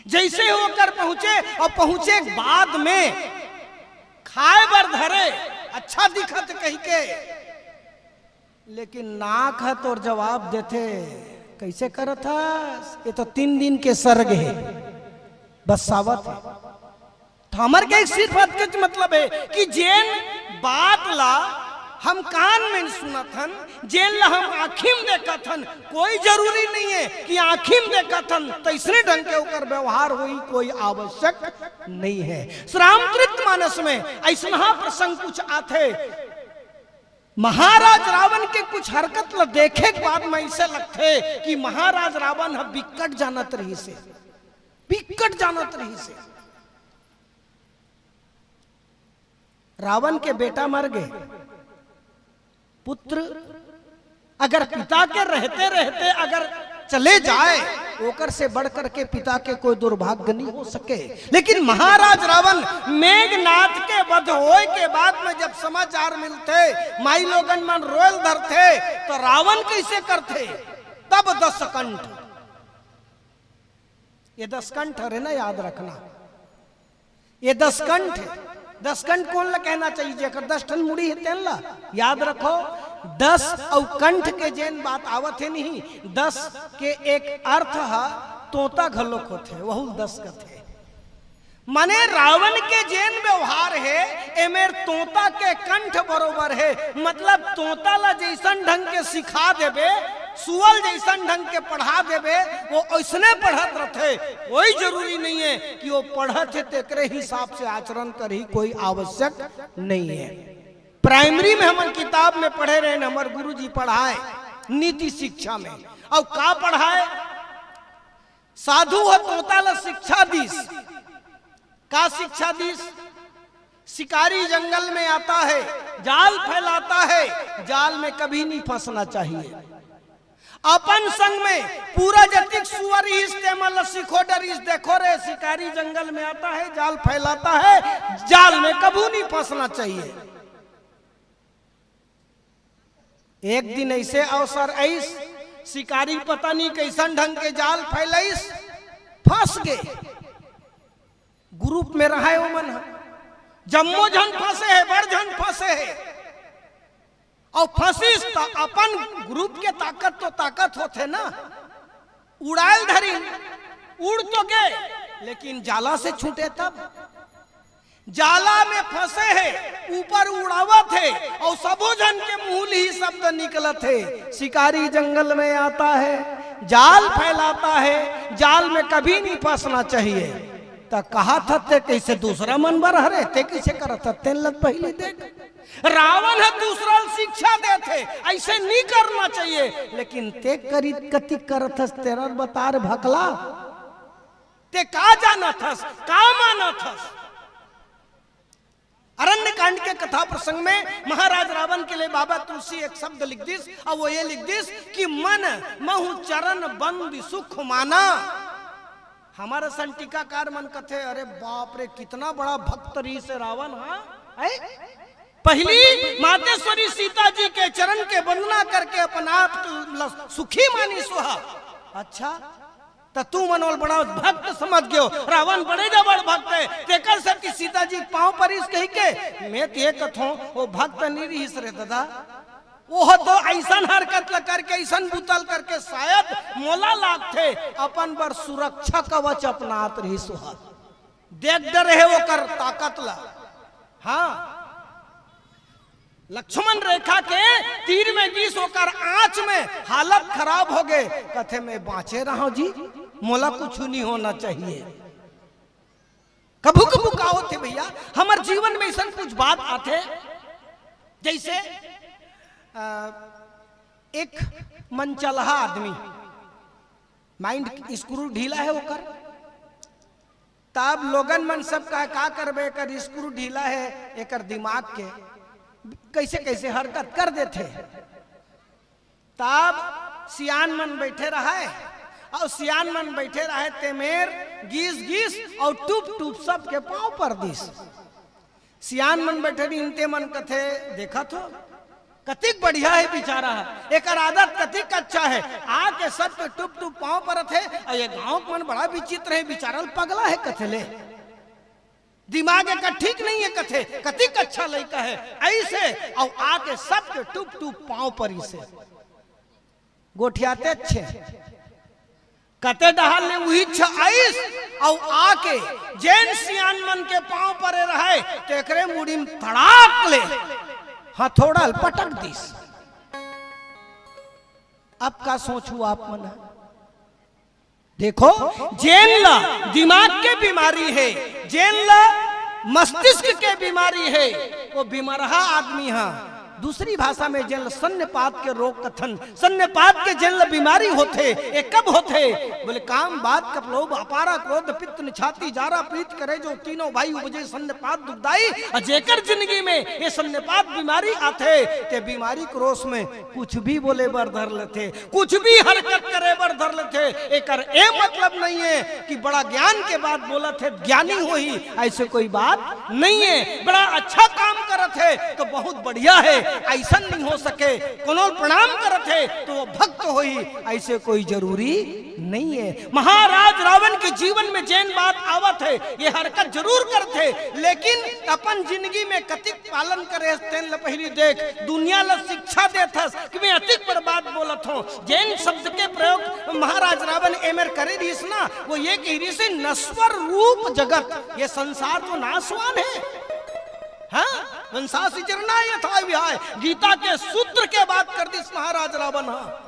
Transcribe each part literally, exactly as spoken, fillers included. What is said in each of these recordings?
जइसे ही ओकर पहुंचे अउ पहुंचे के बाद में खाए बर धरे, अच्छा दिखत कहिके, लेकिन नाक ह तोर जवाब देथे, "कइसे करत हस? ये तो तीन दिन के सर्ग हे, बस्सावत हे।" त हमर के सिर्फ अतकेच मतलब हे कि जेन बात ला हम कान में सुनत हन, जेन ला हम आँखी में देखत हन, कोई जरूरी नइ हे कि आँखी में देखत हन तइसने ढंग के ओकर व्यवहार होई, कोई आवश्यक नइ हे। श्री रामचरित मानस में अइसनहा प्रसंग कुछ आथे, महाराज रावण के कुछ हरकत ला देखे के बाद में अइसे लगथे कि महाराज रावण ह बिकट जानत रहिस हे, बिकट जानत रहिस हे। रावण के बेटा मर गे, पुत्र अगर पिता के रहते रहते अगर चले जाए, ओकर से बढ़ करके पिता के कोई दुर्भाग्य नहीं हो सके। लेकिन महाराज रावण, मेघनाथ के वध होए के बाद में जब समाचार मिलथे, माई लोगन मन रोयल धरथे, तो रावण कइसे करथे? तब दस कंठ, ये दस कंठ हरे ना, याद रखना, ये दस कंठ हे। दस कंठ कोन ला कहना चाहिए? जेकर दस ठन मुड़ी हे, तेन ला। याद रखो, दस अउ कंठ के जेन बात आवत हे नहीं, दस के एक अर्थ ह तोता घलोक होथे, वहू दस कथे। माने रावण के जेन व्यवहार हे, एमेर तोता के कंठ बरोबर हे। मतलब तोता ला जइसन ढंग के सिखा देबे, सुअल जइसन ढंग के पढ़ा देबे, वो ओइसने पढ़त रथे। कोई जरूरी नइ हे कि वो पढ़त हे तेकरे हिसाब से आचरण करही, कोई आवश्यक नइ हे। प्राइमरी में हमन किताब में पढ़े रहेन, हमर गुरुजी पढ़ाए नीति शिक्षा में। अउ का पढ़ाए? साधु ह तोता ला शिक्षा दीस। का शिक्षा दीस? शिकारी जंगल में आता है, जाल फैलाता है, जाल में कभी नहीं फंसना चाहिए। अपन संग में पूरा जतिक सुअर रिहिस, तेमन ल सिखो डरिस, देखो रे, शिकारी जंगल में आता है, जाल फैलाता है, जाल में कभू नहीं फंसना चाहिए। एक दिन अइसे अवसर अइस, शिकारी पता नहीं कइसन ढंग के जाल फैलइस, फंस गे। ग्रुप में रहय ओमन ह, जम्मो झन फंसे हे, बड़ झन फंसे हे। अउ फंसिस त अपन ग्रुप के ताकत तो ताकत होथे ना, उड़ायल धरिन, उड़ तो गे, लेकिन जाला से छूटे तब। जाला में फंसे हे, ऊपर उड़ावत हे, अउ सबो झन के मुंह ले ही शब्द निकलत हे, "शिकारी जंगल में आता है, जाल फैलाता है, जाल में कभी नहीं फंसना चाहिए।" त कहा था ते कइसे दूसरा मन बर हरे, ते कइसे करत ह, तेन ल पहिली देख। रावण ह दूसरा ल शिक्षा देथे, अइसे नहीं करना चाहिए, लेकिन ते करी कति करत हस, तेरा बता रे भकला। ते का जानत हस, का मानत हस? अरण्य कांड के कथा प्रसंग में महाराज रावण के लिए बाबा तुलसी एक शब्द लिख दिस, अउ वो ये लिख दिस कि "मन महु चरण बंद सुख माना।" हमर असन टीकाकार मन कथे, "अरे बाप रे, कितना बड़ा भक्त रिहिस हे रावण, हाँ?" हैं? पहिली मातेश्वरी सीता जी के चरण के वंदना करके अपन आप ल सुखी मानिस हा। अच्छा, त तुमन ओला बड़ा भक्त समझ गेव, रावण बड़े जबर भक्त हे, तेकर सेती सीता जी पांव परिस कहिके, मैं त ये कथों, वो भक्त नहीं रिहिस रे दादा, ओह तो अइसन हरकत ल करके, अइसन बुता ल करके शायद मोला लागथे अपन बर सुरक्षा कवच अपनात रिहिस हा। देख डरे हे ओकर ताकत ल। हाँ, लक्ष्मण रेखा के तीर में गिस, ओकर आंच में हालत खराब हो गे। कथे, "मैं बांचे रहंव जी, मोला कुछ नहीं होना चाहिए।" कभू कभू का होथे भइया, हमर जीवन में अइसन कुछ बात आथे, जइसे, अ, एक मनचलहा आदमी, माइंड स्क्रू ढीला हे ओकर, तब लोगन मन सब कहे, "का करबे, एकर स्क्रू ढीला हे, एकर दिमाग के कइसे कइसे हरकत कर देथे।" तब सियान मन बइठे रहय, अउ सियान मन बइठे रहय, तेमेर गिस गिस अउ टूप टूप सबके पांव पर दिस। सियान मन बइठे रहिन, ते मन कथे, "देखत हो, कतिक बढ़िया हे बिचारा ह, एकर आदत कतिक अच्छा हे। आके सबके टुप टुप पांव परत हे। अउ ये गांव के मन बड़ा विचित्र हे, बिचारा ल पगला हे कथे ले। दिमाग एकर ठीक नहीं हे कथे, कतिक अच्छा लइका हे। अइसे अउ आके सबके टुप टुप पांव परिस हे। गोठियातेच हे। कते डहार ले उहीच आइस, अउ आके जेन सियान मन के पांव परे रहय, तेकरे मुड़ी म तड़ाक ले हथौड़ा ल पटक दिस। अब का सोचहू आप मन ह? देखो, जेन ला दिमाग के बीमारी हे, जेन ला मस्तिष्क के बीमारी हे, वो बीमरहा आदमी ह। दूसरी भाषा में जेन ला सन्निपात के रोग कथन, सन्निपात के जेन ला बीमारी होथे, ये कब होथे? बोले, काम, वात, कफ, लोभ, अपारा, क्रोध, पित्त, निछाती, जारा, पीत, करेजो, तीनों भाई उपजे सन्निपात दुखदाई। अउ जेकर जिंदगी में ये सन्निपात बीमारी आथे, ते बीमारी के रोष में कुछ भी बोले बर धर लेथे, कुछ भी हरकत करे बर धर लेथे। एकर ए मतलब नहीं हे कि बड़ा ज्ञान के बात बोलत हे, ज्ञानी होही, अइसे कोई बात नहीं हे। बड़ा अच्छा काम करत हे तो बहुत बढ़िया हे, अइसन नहीं हो सके। कोनो ल प्रणाम करत हे तो वो भक्त होही, अइसे कोई जरूरी नहीं हे। महाराज रावण के जीवन में जेन बात आवत हे, ये हरकत जरूर करथे, लेकिन अपन जिंदगी में कतिक पालन करे हस, तेन ल पहिली देख। दुनिया ल शिक्षा देत हस कि मैं अतिक बड़ बात बोलत हंव। जेन शब्द के प्रयोग महाराज रावण एमेर करे रिहिस ना, वो ये कहि रिहिस, नश्वर रूप जगत, ये संसार तो नाशवान हे। हाँ, वंशासि जीर्णा यथा विहाय, गीता के सूत्र के बात कर दिस महाराज रावण। हाँ,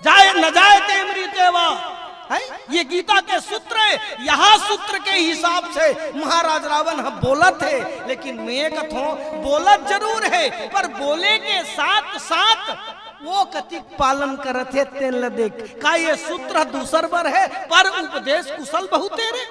जाय न जाय ते मरी तेवा। हैं? ये गीता के सूत्र हे, यहाँ सूत्र के हिसाब से महाराज रावण ह बोलत हे, लेकिन मैं कथों, बोलत जरूर हे, पर बोले के साथ साथ वो कतिक पालन करत हे, तेन ल देख। का ये सूत्र दूसर बर हे? पर उपदेश कुशल बहुते रे।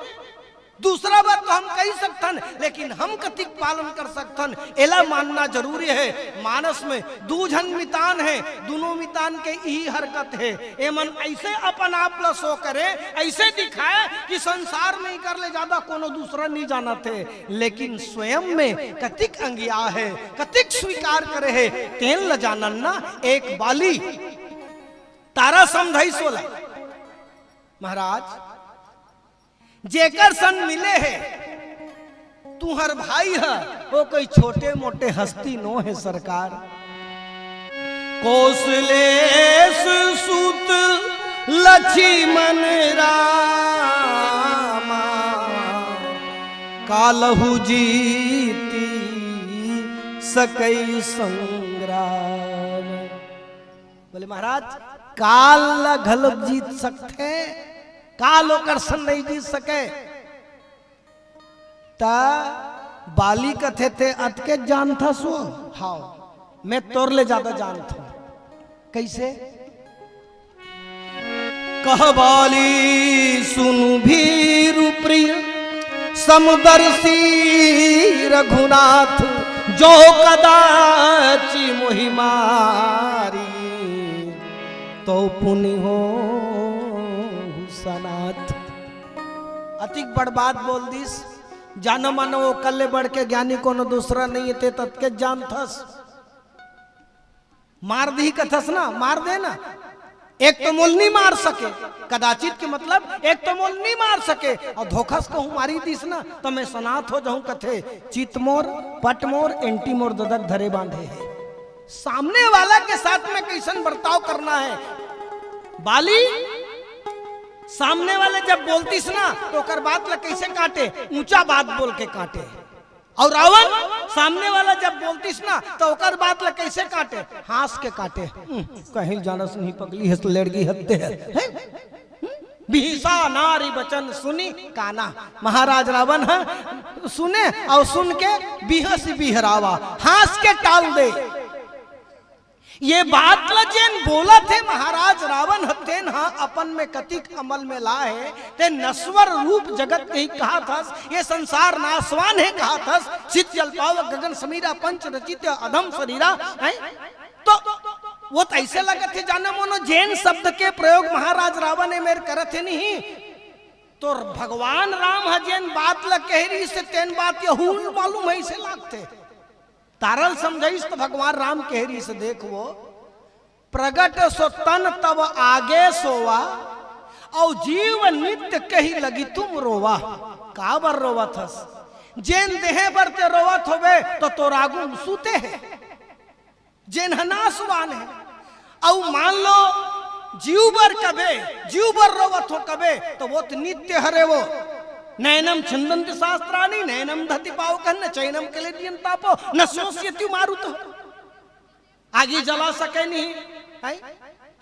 दूसरा बर तो हम कहि सकथन, लेकिन हम कतिक पालन कर सकथन, एला मानना जरूरी हे। मानस में दू झन मितान हे, दूनों मितान के इही हरकत हे। एमन अइसे अपन आप ल show करे, अइसे दिखाय कि संसार में इकर ले जादा कोनो दूसरा नइ जानत हे, लेकिन स्वयं में कतिक अंगिया हे, कतिक स्वीकार करे हे, तेन ल जानन ना। एक बाली तारा समझाइस ओला, महाराज, जेकर संग मिले हे, तुंहर भाई ह, वो कोई छोटे मोटे हस्ती नो हे सरकार। कौशलेश सुत लक्ष्मण रामा, कालहु जीति सकई संग्राम। बोले, महाराज, काल ला घलो जीत सकथे, काल ओकर संग नहीं जीत सके। त बाली कथे, ते अतके जानथस वो? हाव, मैं तोर ले जादा जानथों। कइसे? कह बाली सुनु भीरु प्रिय समदर्शी रघुनाथ, जो कदाचि मोहि मारी, तो पुनि होहु सनाथ। अतिक बड़ बात बोल दिस, जानो मानो ओकर ले बढ़ के ज्ञानी कोनो दूसरा नहीं हे, ते ततके जानथस। मार दिही कथस ना, मार दे ना। एक तो मोला नी मार सके, कदाचित के मतलब एक तो मोला नी मार सके, अउ धोखा से कहूं मारी दिस ना, त मैं सनाथ हो जाहूं कथे। चित मोर, पट मोर, एंटी मोर ददक धरे बांधे हे। सामने वाला के साथ में कइसन बर्ताव करना हे। बाली सामने वाले जब बोलतिस ना, त ओकर बात ला कइसे काटे, ऊंचा बात बोल के काटे। अउ रावण सामने वाला जब बोलतिस ना, त ओकर बात ला कइसे काटे? हांस के काटे। हम्म, कहीं जानस नहीं पगली हस, लड़की हत्ते हस। हैं? हम्म? बिहसा नारी बचन सुनि काना। महाराज रावण ह सुने अउ सुन के बिहसि बिहरावा, हांस के टाल दे। ये बात ला जेन बोलत हे महाराज रावण ह, तेन ह अपन में कतिक अमल में लाय हे। ते नश्वर रूप जगत कहि कहाथस, ये संसार नाशवान हे कहाथस, चित जल पावक गगन समीरा, पंच रचित अधम शरीरा, हैं? तो वो त अइसे लगत हे जानो मानो जेन शब्द के प्रयोग महाराज रावण एमेर करत हे नहीं, तो भगवान राम ह जेन बात ला कहे रिहिस हे, तेन बात यहू मालूम हे, अइसे लागथे। तारल समझइस त भगवान राम केहरी से देखो, प्रगट सो तन तब आगे सोवा, अउ जीव नित्य कही लगी तुम रोवा। काबर रोवत हस? जेन देहे बर ते रोवत होबे, तो तोर आगू म सूते हे, जेन ह नासवान हे। अउ मान लो, जीव बर कबे, जीव बर रोवत हो कबे, तो वो तो नित्य हरे वो। नैनम छिन्दन्ति शास्त्राणि, नैनम दहति पावकः, न चैनम क्लेदयन्तापो, न शोष्यति मारुतः। आगी जला सके नहीं, हैं?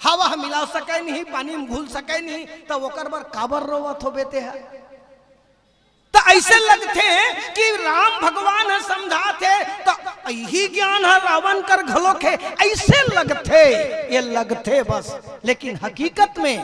हवा ह मिला सके नहीं, पानी म घुल सके नहीं, त ओकर बर काबर रोवत होबे ते ह? त अइसे लगथे कि राम भगवान ह समझाथे, त इही ज्ञान ह रावण कर घलोक हे, अइसे लगथे, ये लगथे बस, लेकिन हकीकत में,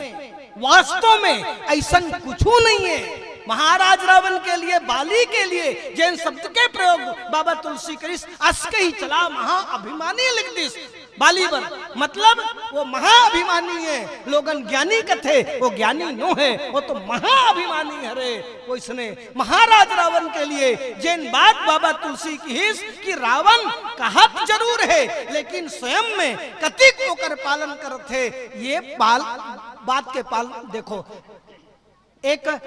वास्तव में अइसन कुछू नहीं हे। महाराज रावण के लिए, बाली के लिए जेन शब्द के प्रयोग बाबा तुलसी करिस, अस कही चला महाअभिमानी लिख दिस बाली बर, मतलब वो महाअभिमानी हे। लोगन ज्ञानी कथे, वो ज्ञानी नो हे, वो तो महाअभिमानी हरे। वइसने महाराज रावण के लिए जेन बात बाबा तुलसी किहिस कि रावण कहत जरूर हे, लेकिन स्वयं में कतिक ओकर पालन करत हे, ये बाल-, बात के पालन देखो। एक, अ,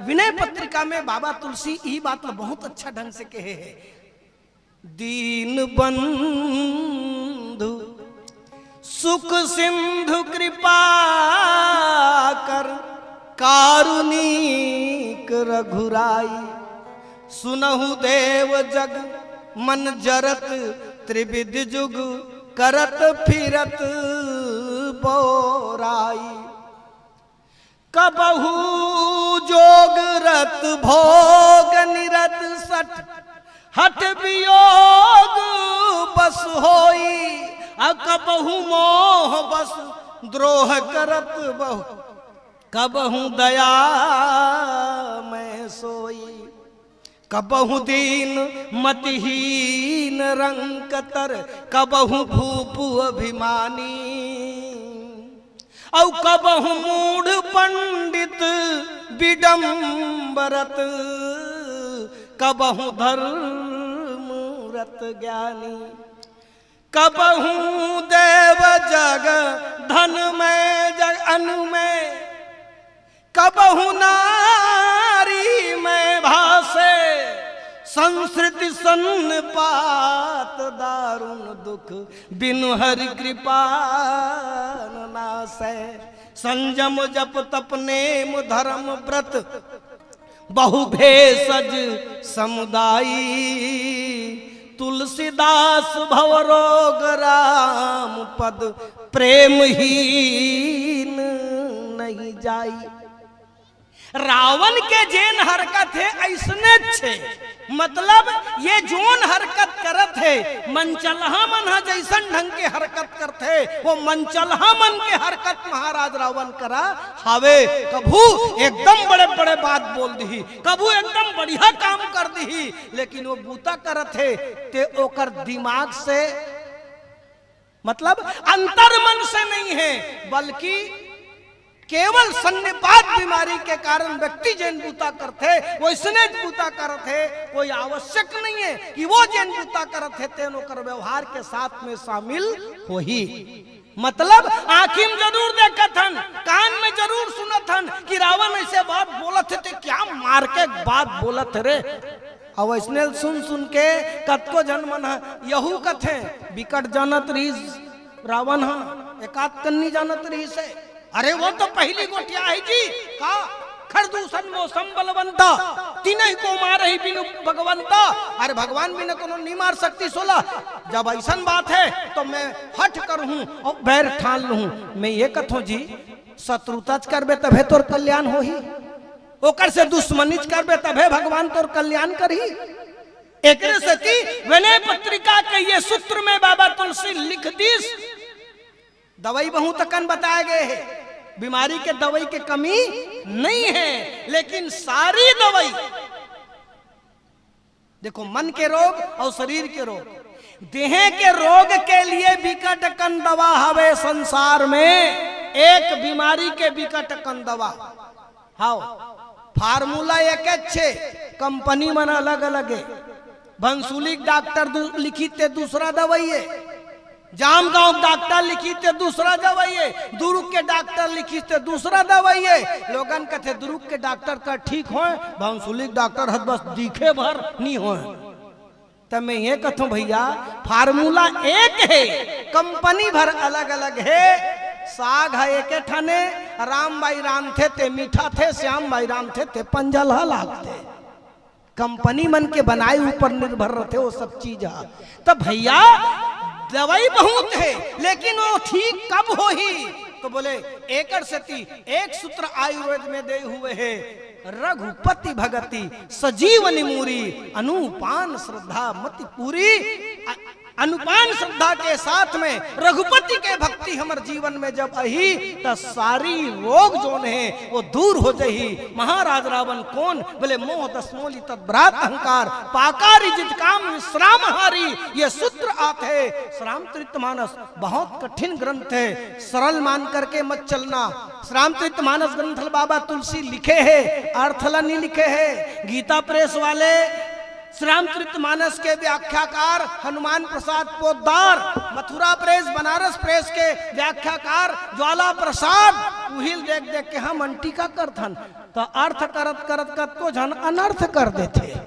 विनय पत्रिका में बाबा तुलसी इही बात ल बहुत अच्छा ढंग से कहे हे। दीन बंधु सुख सिंधु कृपा कर, कारुणिक रघुराई। सुनहु देव जग मन जरत, त्रिविध जुग करत फिरत बोराई। कबहु जोग रत भोग निरत सठ, हठ वियोग बस होई। अ कबहु मोह बस द्रोह करत बहु, कबहु दया मैं सोई। कबहु दीन मतिहीन रंक तर, कबहु भूप अभिमानी। अउ कबहु मूढ़ पंडित बिडम्बरत, कबहु धर्म रत ज्ञानी। कबहु देव जग धन में जग अनु में, कबहु नारी में भासे संस्कृति सन्निपात दारुण दुख, बिनु हरि कृपा न नासै। संयम जप तप नेम धर्म व्रत, बहु भेषज समुदायी। तुलसीदास भव रोग राम पद, प्रेम हीन नहीं जाई। रावण के जेन हरकत हे, अइसने छे। मतलब, ये जोन हरकत करत हे, मनचलहा मन ह जइसन ढंग के हरकत करथे, वो मनचलहा मन के हरकत महाराज रावण करा हावे। कभू एकदम बड़े-बड़े बात बोल दिही, कभू एकदम बढ़िया काम कर दिही, लेकिन वो बूता करत हे, ते ओकर दिमाग से, मतलब, अंतर मन से नहीं हे, बल्कि केवल सन्निपात बीमारी के कारण व्यक्ति जेन बूता करथे, वइसने बूता करत हे। कोई आवश्यक नहीं हे कि वो जेन बूता करत हे, तेन ओकर व्यवहार के साथ में शामिल होही। मतलब, आँखी में जरूर देखत हन, कान में जरूर सुनत हन कि रावण अइसे बात बोलत हे, ते क्या मार के बात बोलत हे रे। अउ अइसने सुन सुन के कतको झन मन ह यहू कथे, बिकट जानत रहिस रावण ह, एकात कन्नी जानत रहिस हे। अरे वो तो पहिली गोठियाही जी, का? खरदूषण मौसम बलवंता, तिनहि को मारही बिनु भगवंता। अरे भगवान बिना कोनो नहीं मार सकतिस ओला। जब अइसन बात हे तो मैं हठ करहूँ अउ बैर ठान लूँ। मैं ये कथों जी, शत्रुताच करबे तभे तोर कल्याण होही, ओकर से दुश्मनीच करबे तभे भगवान तोर कल्याण करही। एकरे सेती विनय पत्रिका के ये सूत्र में बाबा तुलसी लिख दिस, दवाई बहुत अकन बताए गए हे, बीमारी के दवाई के कमी नहीं हे, लेकिन सारी दवाई, देखो, मन के रोग अउ शरीर के रोग, देह के रोग के लिए बिकट अकन दवा हवे संसार में, एक बीमारी के बिकट अकन दवा। हाव, फार्मूला एकेच हे, कंपनी मन अलग-अलग हे। बंसुली के डॉक्टर दू-, लिखिस ते दूसरा दवाई हे, जामगांव के डॉक्टर लिखिस ते दूसरा दवाई हे, दुर्ग के डॉक्टर लिखिस ते दूसरा दवाई हे। लोगन कथे दुर्ग के डॉक्टर का ठीक होय, बंसुली के डॉक्टर हर बस दिखे भर नी होय। त मैं ये कथों भैया, फार्मूला एक हे, कंपनी भर अलग-अलग हे। साग ह एके ठने, राम बाई रांधथे ते मीठा थे, श्याम बाई रांधथे ते पंजलहा लागथे। कंपनी मन के बनाए ऊपर निर्भर रथे वो सब चीज ह। त भैया, दवाई बहुत हे, लेकिन वो ठीक कब होही? तो बोले, एकर सेती एक सूत्र आयुर्वेद में दे हुए हे, रघुपति भगति सजीवनी मूरी, अनुपान श्रद्धा मति पूरी। अ-, अनुपान श्रद्धा के साथ में रघुपति के भक्ति हमर जीवन में जब आही, त सारी रोग जोन हे, वो दूर हो जाही। महाराज रावण कोन? बोले, मोह दस मोली तद बरात अहंकार, पाकारी जित काम विश्राम हारी। ये सूत्र आथे श्री रामचरित मानस। बहुत कठिन ग्रंथ हे, सरल मान करके मत चलना। श्री रामचरित मानस ग्रंथ ल बाबा तुलसी लिखे हे, अर्थ ल नी लिखे हे। गीता प्रेस वाले, श्री रामचरित मानस के व्याख्याकार हनुमान प्रसाद पोद्दार, मथुरा प्रेस, बनारस प्रेस के व्याख्याकार ज्वाला प्रसाद, उही ल देख देख के हमन टीका करथन। त अर्थ करत करत कतको झन अनर्थ कर देथे।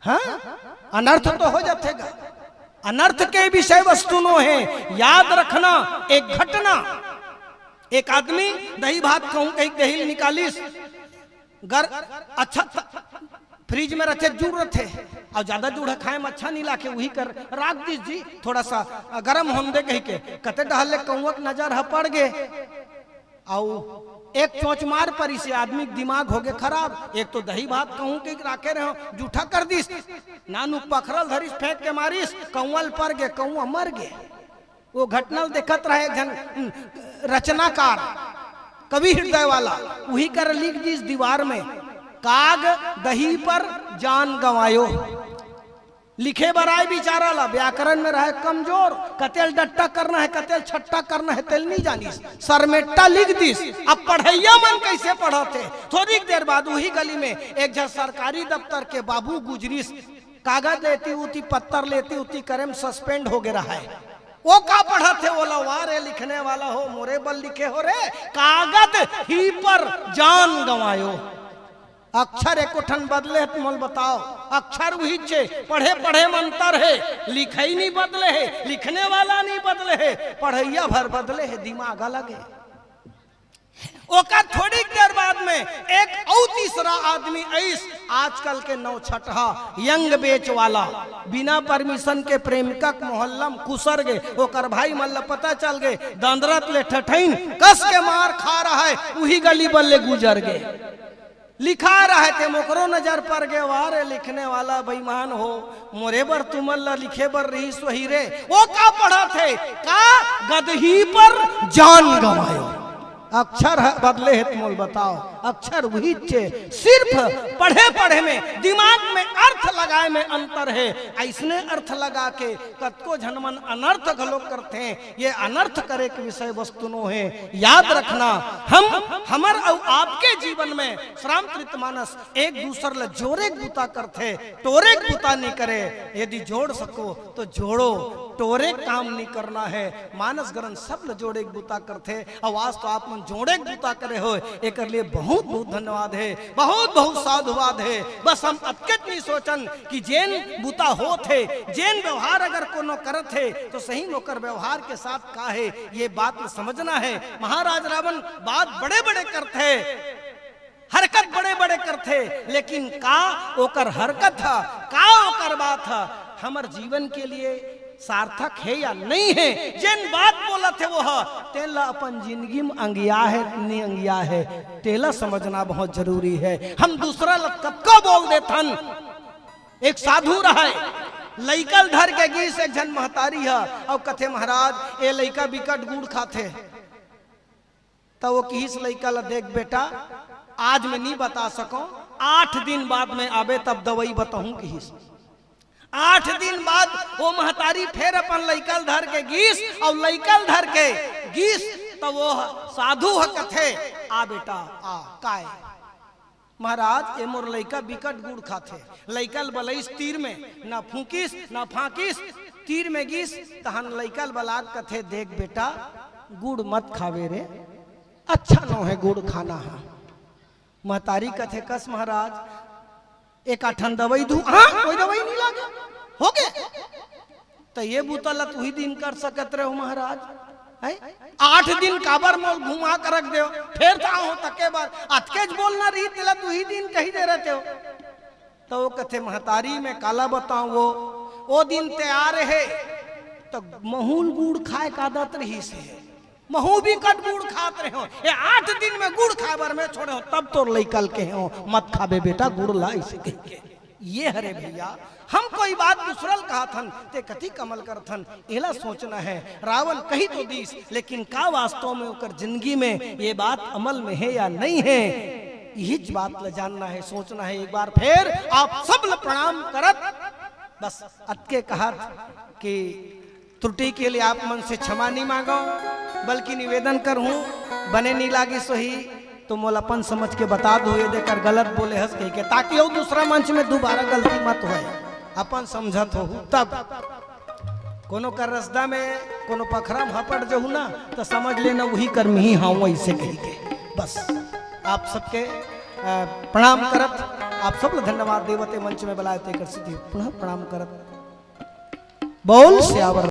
हाँ, अनर्थ तो हो जाथे गा। अनर्थ के विषय वस्तु नो हे। याद रखना, एक घटना, एक आदमी दही भात कहूं कहिके दही ल निकालिस, गर अच्छा त-, फ्रिज में रथे, जुड़ रथे, अउ ज्यादा जुड़ खाए में अच्छा नी लागे, उही कर राख दिस जी, थोड़ा सा गरम होन दे कहिके। कते डहर ले कौआ के नजर ह पड़ गे, अउ एक चोंच मार परिस, आदमी के दिमाग होगे खराब। एक तो दही भात कहूं कहिके राखे रहे हों, जूठा कर दिस, नानू पखरल धरिस, फेंक के मारिस, कौआ ल पड़ गे, कौआ मर गे। वो घटना ल देखत रहे एक झन, उम, रचनाकार, कवि हृदय वाला, उही कर लिख दिस दीवार में, "काग दही पर जान गंवायो।" लिखे बर आय बिचारा ला, व्याकरण में रहे कमजोर, कते ल डट्टा करना हे, कते ल छट्टा करना हे, तेल नी जानिस, सरमेट्टा लिख दिस। अब पढ़इया मन कइसे पढ़त हे? थोरिक देर बाद उही गली में एक झन सरकारी दफ्तर के बाबू गुजरिस, कागद लेती उती, पत्तर लेती उती करे में suspend होगे रहे। वो का पढ़त हे? ओला, "वाह रे लिखने वाला हो, मोरे बर लिखे हो रे, कागद ही पर जान गंवायो।" अक्षर एको ठन बदले हे त मोला बताव, अक्षर उहीच हे, पढ़े पढ़े में अंतर हे, लिखई नी बदले हे, लिखने वाला नी बदले हे, पढ़इया भर बदले हे, दिमाग अलग हे। ओकर थोड़ी देर बाद में एक अउ तीसरा आदमी आइस, आजकल के नौछटहा young batch वाला, बिना permission के प्रेमिका के मोहल्ला में खुसर गे, ओकर भाई मन ल पता चल गे, दंदरत ले ठठइन कस के मार खा रहा हे, उही गली बल्ले गुजर गे। लिखा रहे ते मोकरो नजर पर गे, "वाह रे लिखने वाला बेईमान हो, मोरे बर तुमन ल लिखे बर रहिस वही रे।" वो का पढ़त हे? "कागद ही पर जान गंवायो।" अक्षर ह बदले हे त मोला बताव, अक्षर उहीच हे, सिर्फ पढ़े पढ़े में, दिमाग में अर्थ लगाए में अंतर हे। अइसने अर्थ लगा के कतको झन मन अनर्थ घलो करथे। ये अनर्थ करे के विषय वस्तु नो हे। याद रखना, हम, हमर अउ आपके जीवन में श्री रामचरित मानस एक दूसर ल जोरे के बुता करथे, टोरे के बुता नी करे। यदि जोड़ सको तो जोड़ो, टोरे के काम नी करना हे। मानस ग्रंथ सब ल जोड़े के बुता करथे। अउ आज तो आप मन जोड़े के बुता करे हो, एकर लिए बहुत बहुत धन्यवाद हे, बहुत बहुत साधुवाद हे। बस हम अतकेच नी सोचन कि जेन बुता होत हे, जेन व्यवहार अगर कोनो करत हे, तो सही में ओकर व्यवहार के साथ का हे, ये बात ल समझना हे। महाराज रावण बात बड़े बड़े करथे, हरकत बड़े बड़े करथे, लेकिन का ओकर हरकत ह, का ओकर बात ह, हमर जीवन के लिए सार्थक हे या नहीं हे? जेन बात बोलत हे वो ह, तेला अपन जिंदगी में अंगिया हे, नहीं अंगिया हे, तेला समझना बहुत जरूरी हे। हम दूसरा ल कतका बोल देथन। एक साधु रहय, लइका ल धर के गीस एक झन महतारी ह, अउ कथे, "महाराज, ए लइका बिकट गुड़ खाथे।" त वो किहिस लइका ल, "देख बेटा, आज मैं नी बता सकंव, आठ दिन बाद में आबे तब दवई बताहूं," किहिस। आठ दिन बाद वो महतारी फेर अपन लइका ल धर के गीस, अउ लइका ल धर के गीस, त वो ह-, साधु ह कथे, "आ बेटा, आ, काय?" महाराज, ये मोर लइका बिकट गुड़ खाथे। लइका ल बलइस तीर में, ना फूंकिस ना फांकिस, तीर में गिस। तहन लइका ल बलात कथे, देख बेटा, गुड़ मत खावे रे, अच्छा नो है गुड़ खाना हा। महतारी कथे, कस महाराज, एक आठन दवाई दू। हाँ, कोई दवाई नहीं लागे, हो गए। त ये बूता ल तुही दिन कर सकत रहे हो महाराज, है? आठ दिन काबर मोल घुमा कर रख दे हो, फेर त आहो तके बर, अतकेच बोलना रही तेला तुही दिन कही दे रहते हो। त वो कथे, महतारी, मैं काला बताऊं, वो, वो दिन तैयार है, त महूल गुड़ खाए का आदत रहिस हे, महू बिकट गुड़ खात रहे हो, ये आठ दिन में गुड़ खाए बर मैं छोड़े हो, तब तोर लइका ल कहे हो, मत खाबे बेटा गुड़ ला, इसे कह के। ये हरे भैया, हम कोई बात दूसरा ल कहत हन, ते कति कमल करत हन, एला सोचना है। रावण कही तो दीस, लेकिन का वास्तव में ओकर जिंदगी में ये बात अमल में है या नहीं है, यही बात ल जानना है, सोचना है। एक बार फेर आप सब ल प्रणाम करत, बस अतके कहत कि त्रुटि के लिए आप मन से क्षमा नहीं मांगो, बल्कि निवेदन करहूं, बने नहीं लागिस होही तो मोला अपन समझ के बता दो, ये देकर गलत बोले हस कह के, ताकि वो दूसरा मंच में दोबारा गलती मत होए। अपन समझत हो तब कोनो कर रसदा में, कोनो पखरा में हपट जहू ना, तो समझ लेना वही कर मिही हाँ, वैसे कही के। बस आप सबके अ, प्रणाम करत, आप सब ल धन्यवाद देवत, ए मंच में बुलाए तेकर सेती पुनः प्रणाम करत। बोल सियावर